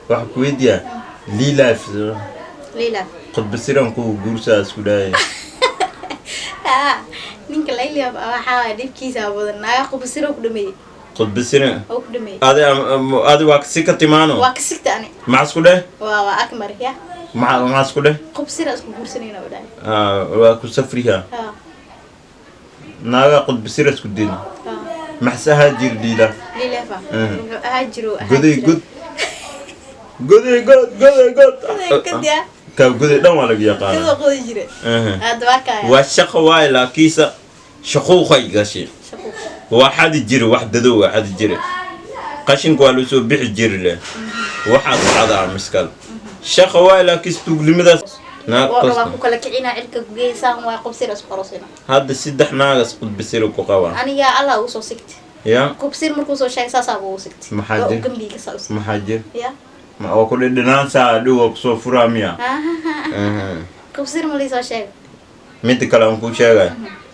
Waxaa ku weydiiyaa Liilife. Leila. Qudbasiran kuwa guursaa isku dhaaya. Ah, ninka Leila waxaa waay dhibkiisa badan, naaga qubasiro ku dhameeyey. Qudbasiran. Oo ku dhameeyey. Adi adi waa si ka timaano. Waa ka sigta ani. Maxaa isku dheh? Waa akmar ya. Maxaa isku dheh? Qubsira isku guursanayna u dhahay. Ah, waa ku safriha. Ha. Naaga qudbasira isku dina. Ha. Maxse ahaa jir Liila? Liilefa wuxuu ahaa jiro, ahaa Goday. jira. God goday, god goday, god. Goday, god ya. Ka goday dhan waa laga yaqaana. Kadoo qodi jire. Hadda waa kaaya. Waa shaqo waaye, laakiinse shaquuqay gashay. Shaqo. Waa xadi jire, wax dadow waa xadi jire, qashinka waa loo soo bixi jiri leh, waxaas xadaa miskal shaqa waaye, laakiinse tuugnimadaas naag waa kasta. Ku kala kicina cirka geysaan, waa qubsira isku arosina. Hadda saddex naagas qudbasiro ku qabaa. Aniga Allah ugu soo sigtay. Ya. Qubsir markuu soo sheegay saasaa ugu sigtay. Maxaa waa jir? U gambiga saa u sigtay. Maxaa jir? Ya. Ma oo ku dhidhinaansaa dhow waa kusoo furaa miya? Qubsir ma liisoo sheegay. Midda kale aan kuu sheegay,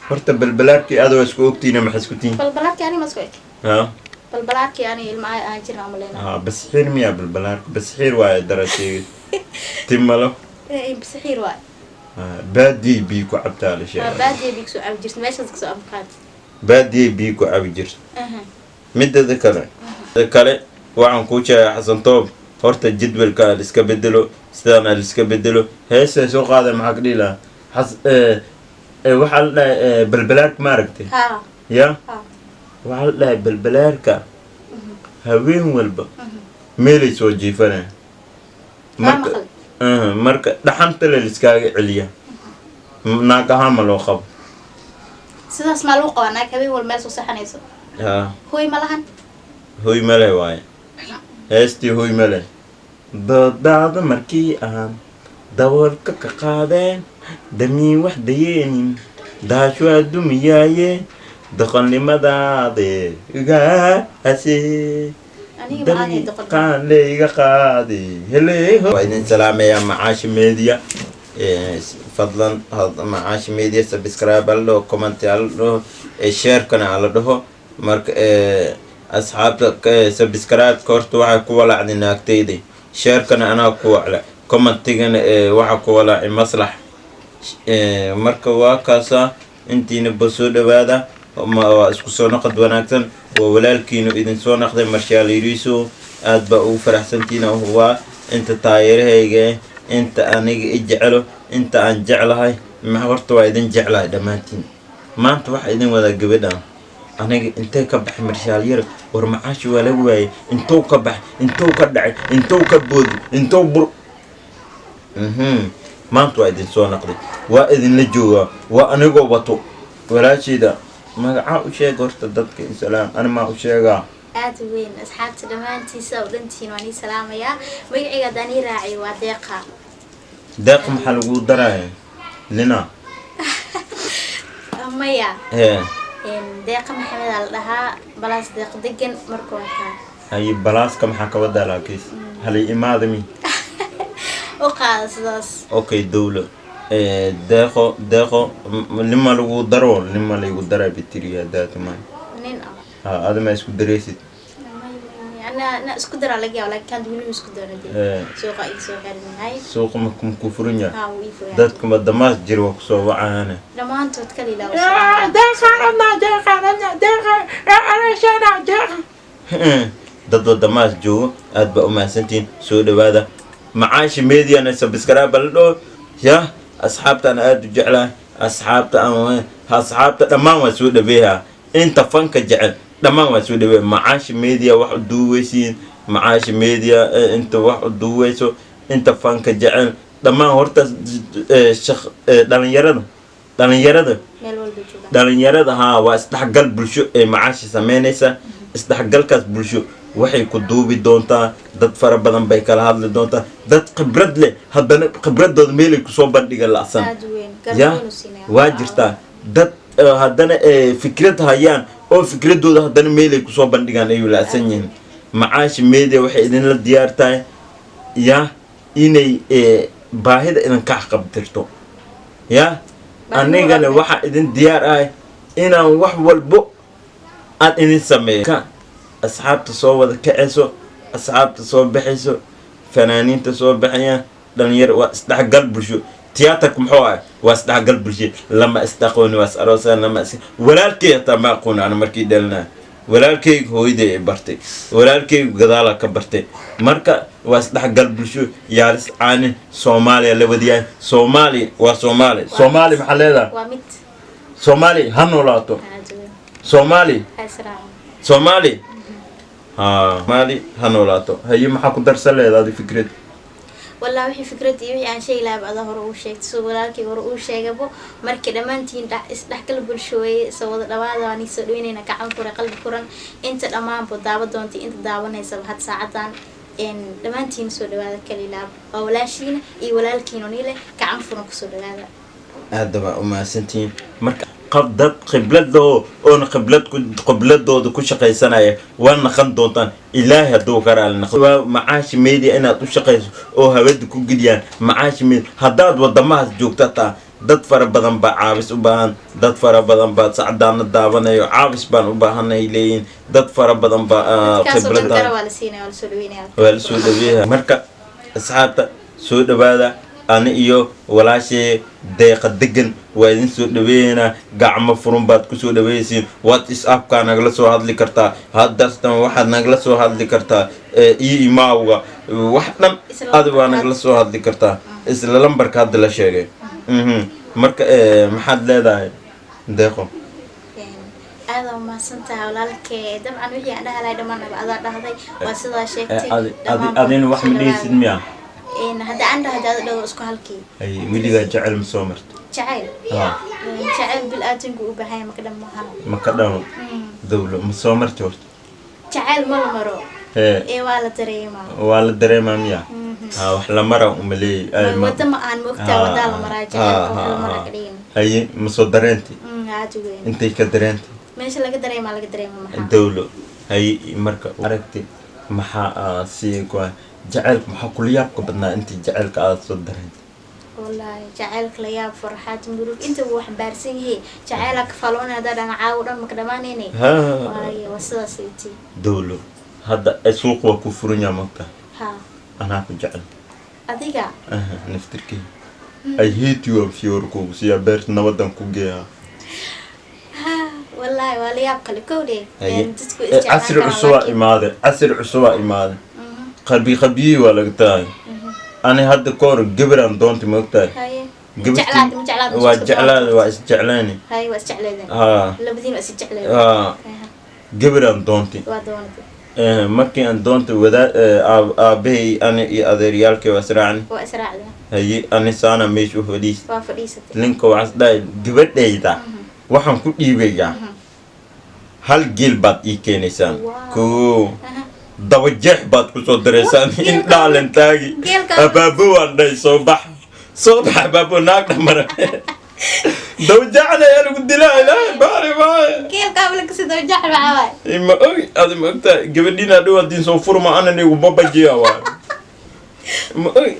horta balbalaarkii aad waa isku ogtiina, maxaa isku tihiin? Balbalaarkii ani ma isku eg. Ha. Balbalaarkii ani ilma aan jirna umaleyna. Ha, basxiir miya balbalaarka? Basxiir waaye, dara sheegay timalo. Basixiir waay. Baadiyay biyo ku cabtaa la sheegay. Baadiya bi kasoo cabi jirta, meeshaas kasoo abqaad. Baadiyay biyo ku cabi jirta. Midada kale waxaan kuu sheegay, Xasan Toob, horta jadwalka la iska bedelo, sidaana la iska bedelo. Heesay soo qaaday, maxaa ka dhihi lahaa? Xas waxaa la dhahay balbalaarka, ma aragtay? Ha. Ya. Ha. Waxaa la dhahay balbalaarka haween walba meelay soo jiifanaya. Waa Marka maqal. Marka dhaxanta la liskaaga celiya, naag ahaan ma loo qabo. Sidaas maa lagu qabaa naag habeen wal meel soo seexanayso? Ha. Hooy ma lahan. Hoy male waaye, heestii hoy male. Doodaada markii aan daboolka ka qaadeen, damiin wax dayeenin, daash waa dumiyaaye, doqonnimadaade igaase. Aniga ma aanay doqon. Dariiqaan layga qaaday hele. Waa idin salaamayaa Macaashi Media. Fadlan Macaashi Media subscribe ala dhaho, comment ala dhaho, sharekana ala dhaho. Marka asxaabta, subscribe-ka horta waxay ku walacday naagtayda, sharekana anaa ku wacla, commentigana waxaa ku walaacay maslax. Marka waa kaasaa, intiina ba soo dhawaada. Waa isku soo noqod wanaagsan, waa walaalkiinu idin soo noqday, Marshaal Yariiso. Aad baa ugu faraxsantiina, waa inta taageerahayga, inta aniga i jecelo, inta aan jeclahay. Horta waa idin jeclahay dhammaantiin. Maanta waxaa idin wadaa gabadhan. Aniga intee ka baxay Marshaal Yar? War Macaashi waa laga waayay, intuu ka baxay, intuu ka dhacay, intuu ka boodi, intuu bur. Maanta waa idin soo noqday, waa idinla joogaa, waa anigoo wato walaashayda. Magacaa u sheeg horta dadka insalaam, ani maa u sheegaa? Aad u weyn, asxaabta dhammaantiisa oo dhantiin waan ii salaamayaa. Magacayga haddaan ii raacay waa Deeqa. Deeq maxaa lagu daraya nina? Maya. Hee. Deeqa Maxamed aa la dhahaa, balaas Deeq degan marka waa kaa. Haye, balaaska maxaa ka wadaa? Laakiis halay imaadami. U qaada sidaas. Okay, dowlo Deeqo, Deeqo, nima lagu daro, nima laygu daraa bitiriya daatuma. Nin ah. Ha, adima isku dareysid. Ana na isku daraa laga yaaba, laakiin hadda weli ma isku darana dee. Suuqa ii soo xiran yahay. Suuqa maku furan yahay? Haa, wuu ii furan yahay. Dadka ma damaas jir waa kusoo wacaana. Dhammaantood kala ilaa. Deeqa Deeqa Deeqa Deeqa. Dad wadamaas joogo, aad baa u mahadsantihiin. Soo dhawaada Macaashi Mediana, subscribe la dhaho ya. Asxaabtaan aad u jeclahay, asxaabta aan asxaabta dhammaan waa soo dhaweeyaa, inta fanka jecel dhammaan waa soo dhaweeya. Macaashi Media wax u duuweysiin, Macaashi Media inta wax u duuweyso, inta fanka jecel dhammaan horta dhalinyarada, dhalinyarada Meel walba joogaan. Dhalinyarada haa, waa isdhexgal bulsho ee Macaashi sameynaysa. Isdhexgalkaas bulsho waxay ku duubi doontaa dad fara badan bay kala hadli doontaa, dad khibrad leh, haddana khibradooda meelay kusoo bandhiga la'san. Aad u weyn garab Ya. weyn u siinaya. Waa jirtaa dad haddana fikrad hayaan oo fikradooda haddana meelay kusoo bandhigaan ayuu la'san yihiin. Macaashi Media waxay idinla diyaar tahay ya inay baahida idinka qabtirto ya. Baahi Anigana walba. waxaa idin diyaar ahay inaan wax walbo aan idin sameeyo. Ka asxaabta soo wada kacayso, asxaabta soo baxayso. Fanaaniinta soo baxayaan, dhalinyaro, waa isdhexgal bulsho. Tiyaatarka muxuu ah? Waa isdhexgal bulsho. Lama isdhaqooni, waa is aroosaan. Lama is walaalkey hataa ma aqooni ana markii dhalinaa. Walaalkeyga hooyaday ay bartay, walaalkeyga gadaala ka bartay. Marka waa isdhexgal bulsho. Yaalis caanin Soomaaliya la wadayahay. Soomaaliya waa Soomaali. Soomaali maxaa leedahay? Waa mid. Soomaali ha noolaato. Aad weyn. Soomaali. Ha israaco. Soomaali ha, Soomaali ha noolaato. Haye, maxaa ku darsan leedahay adi fikrad? Wallah, wixii fikrad iyo wixii aan sheegi lahaaba adaa hore uu sheegtay, soo walaalkii hore uu sheegabo. Markii dhammaantiin isdhexgal bulsho weeye. Soo wada dhawaada, waan soo dhaweynayna, gacan furay, qalbi furan. Inta dhammaanba daawa doontay, inta daawanaysaba had saacadan dhammaantiin soo dhawaada. Kalilaab waa walaashiina iyo walaalkiina nile, gacan furan kusoo dhawaada. Aada baa u mahadsantihiin. Marka qab dad khibladoo oona khiblad ku khibladooda ku shaqaysanaya waa naqan doontaan, Ilaahay hadduu ka raali naqdo. Waa Macaashi Media inaad u shaqayso oo hawada ku geliyaan Macaashi Media. Haddaad wadamahaas joogta taa, dad fara badan baa caawis u baahan. Dad fara badan baa sacdaana daawanayo, caawis baan u baahanay leeyihin. Dad fara badan baa Dadkaasoo dhan khibrada gara waa la siinaya, waa la soo dhaweynaya. Waa la soo dhaweeya. Marka asxaabta, soo dhawaada. Ani iyo walaashee Deeqa Degan waa idin soo dhaweeynaa. Gacmo furun baad kusoo dhaweeysiin. WhatsAppkaa nagala soo hadli kartaa haddastan, waxaad nagala soo hadli kartaa iyo imaawga wax dhan. Isla adi waa lambarka. Nagala soo hadli kartaa isla lambarka hadda la sheegay. Marka maxaad leedahay, Deeqo? Aada umahadsantahay, walaalkee. Dabcan wixii aan dhahalay dhammaanaba adaa dhahday, waa sidaa sheegtay. Adina wax ma dhihaysid miya? Hadda aan dhahda, ada dhawo, isku halkii. Ay, weligaa jecel ma soo marto? Jacayl? Ha. Jacayl bil aadanku u baahan yahay maka dhan maaha. Ma ka dhamo dawlo ma soo marti horta? Jacayl ma la maro. Hee. Ee waa la dareemaa. Waa la dareemaa miya? Ha, wax la mara umaleeyay. Wada ma aan moogtaa, wadaa la maraa jacaylka, wax la maraa ka dhigin. Haye, ma soo dareentay? Aada u weyn. Intay ka dareentay? Meesha laga dareemaa, laga dareema maxaa. Dawlo. Haye, marka aragti maxaa si ku jacaylka, maxaa kula yaabka badnaa intii jacaylka aad soo dareentay? Wallaahi, jacaylka la yaab, farxad, murug inta wuu xambaarsan yahay. Jacaylaa ka faaloonay haddaa dhana, caawo dhan maka dhamaanayne. Waayo waa sidaas intii. Dawlo, hadda suuq waa ku furan yaha, mogta? Ha. Anaa ku jecel. Adiga? Aha, naftirkey I hate you. Aan fiyoor kugu siyaa, beerta nabadan ku geeyaa. Ha, wallaahi waa la yaab kale kowdhe. Haye. Dadku isjeclaan Casri karaan, cusubaa laakiin- imaade, casri cusubaa imaade. Qabi qabiyii waa laga tahay. Ani hadda ka hor gabaraan doontay, maogtahay? Haye. Gabartii- Jeclaad ma jeclaad? Waa jeclaada, waa isjeclaani. Haye, waa isjecleedeen. Ha. Labadiin waa isjecleedeen. Ha, gabaraan doontay. Waa doonatay. Markii aan doontay, wadaa aabahay ani iyo adeeryaalkay waa israacni. Waa israacdeen. Haye, ani saana meesha u fadhiis. Waa fadhiisatay. Ninka waxaas dhahay, gabadhayda waxaan ku dhiibayaa hal geel baad ii keenaysaan. Wow. Ko dabajeex baad kusoo daraysaan. Indhaalan taagi. Abaabo waan dhahay, soo bax, soo bax abaabo, naag dhamara dabajeexna ayaa lagu dilaa, Ilaahay baari maayo. Geelka habla kasi dabajeex maxaa waay? Ma ogi, adi ma ogtahay gabadhiina dhow haddiin soo furma anan igu babajiya waay, ma ogi.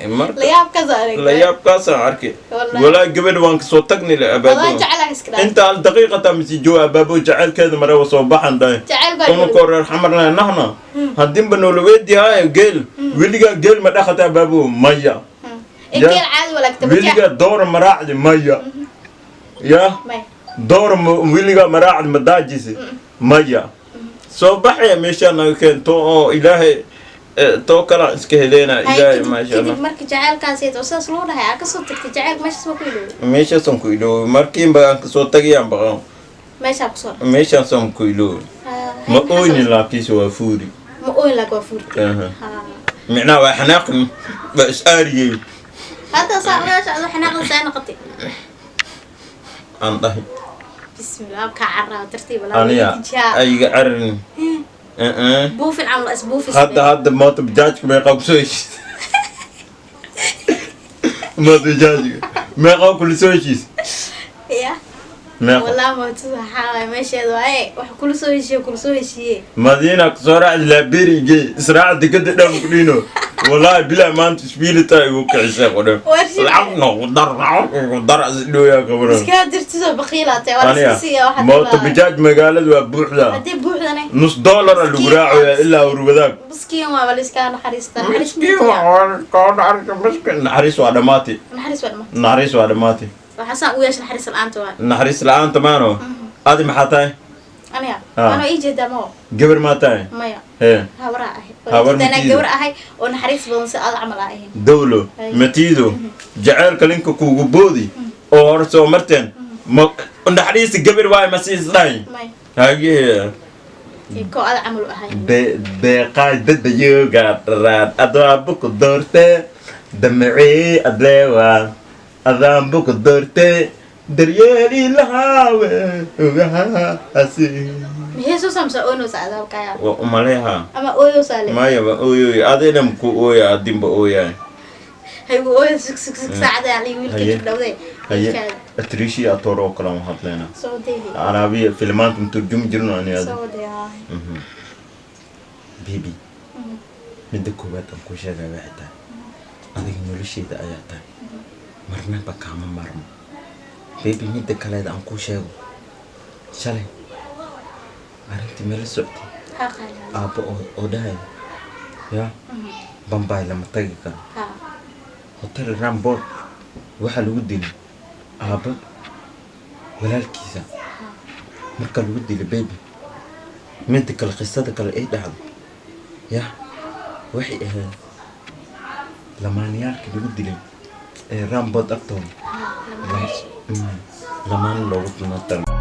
Marka La yaabkaas arag. La yaabkaasaan arkay. Wallahi. Walaa gabadh waan kasoo tagni le abaabo. Wallahi jecelaha iska dhaaf. Inta hal daqiiqata misi jooga, abaabo jaceylkeeda marewa soo baxan dhahay. Jacayl baa Unukoo reer xamarna nahna haddiinba noola weydihaayo geel, weligaa geel ma dhaqata, abaabo? Maya. Ee, geel caadi walaagta. Weligaa doora maraacdi? Maya. Ya. May. Doora weligaa maraacdi, ma daajisi? Maya. Soo baxaya meeshaa naga keento oo Ilaahay too kalaan iska heleyna. Ilaahay, maasha Kadib Allah. Marka jacaylkaas oo sidaas loo dhahay aa kasoo tagtay, jacaylka meeshaas ma ku ilowday? Meeshaasaan ku ilooway markiinba aan kasoo tagayaan baqan. Meeshaa kusoo dhacay. Meeshaasaan ku ilooway. Ma ooynin, laakiinse waa fuuri. Ma ooyin laakiin waa fuurtay. Aha. Micnaha waa xanaaqin, waa is aariyey. Hadda saa ogaasha adoo xanaaqda saa noqotay. Aan dhahay. Bismillah, kaa carraa tartiib walaa. Aniga ayga cararin. Buufin camal isbuufis. Hadda mooto bajaajka meeqaa kusoo heshiis? Mooto bajaajka meeqaa kula soo heshiis? Ya. Meeqa? Walaa mootada waxaa waaye meesheeda waaye, wax kula soo heshiiye, kula soo heshiiye. Madiina kusoo raacdi, Laaberigey israac, dekada dhan ku dhino. Wallaahi bilaa, maanta isbiilita igu kicisay qodho. War shib. Lacag noogu dar, lacag ugu dar, isdhooyaa kabaran. Iskaa dirtidoo baqiilaatay waa la Aniga iska siiyaa waxaad mooto leedahay. Bajaaj magaalada waa buuxdaa. Haddii buuxdane? Nus doolara lagu raacoyaa ilaa Urwadaag. Miskiin waaba la iskaa naxariista, naxariis. Miskiin waa, naxariis waa dhammaatay. Naxariis waa dhamaatay. Naxariis waa dhammaatay. Waxaa saan u yeesha naxariis la-aanta waa. Naxariis la-aanta maano. Adi maxaa tahay? Aniga? Ah. Anoo ii jeedaa maho? Gabar maa tahay? Maya. Hee? Habaraa ahay. Habar. Anaa matiido. gabar ahay oo naxariis badan si aad camal aa ahayn. Dawlo. Ay. Matiido jaceylka linka kuugu boodi oo hor soo marteen ma naxariista gabar waay ma siis dhahay? Maya. Hagee? Koo aad camal u ahay. Deeqaay dadayoga dharaad adaanbu ku doortee, damacee adleewa adaanbu ku doortee, daryeeli lahaawe ogahaasi. Maxay soo saamsa oonaysa aad halkaya? Waa umaleha. Ama ooyowsaa le? Maya, ba ooyoy adina ku ooya, adinba ooyaay. Haygu ooyo, sug sug sug, saacada ali wiilka. Haye. Jibdhowday. Haye. Wiilkaada. Atrishi atoor oo kale aan hadlayna. Soo deehi. Carabiya filmaanta maturjumi jirno ani adi. Soo deeha. Baby, midda koowaad aan kuu sheegaya waxay tahay, adiga nolosheeda ayaa tahay, marnaba kaama maarmo, baby. Midda kaleeda aan kuu sheego, shalay arrintii mala soctay? Ha, qaali. Aabbo oo dhahay ya Bambay lama tagi karo. Ha. Hotel Rambod waxaa lagu dilay aabbo walaalkiisa. Marka lagu dilay, baby, midda kale, qisada kale ay dhacdo ya waxay ahayd lamaanayaalkii lagu dilay ee Rambod agtooda. Ha. Lamaan loogu tala.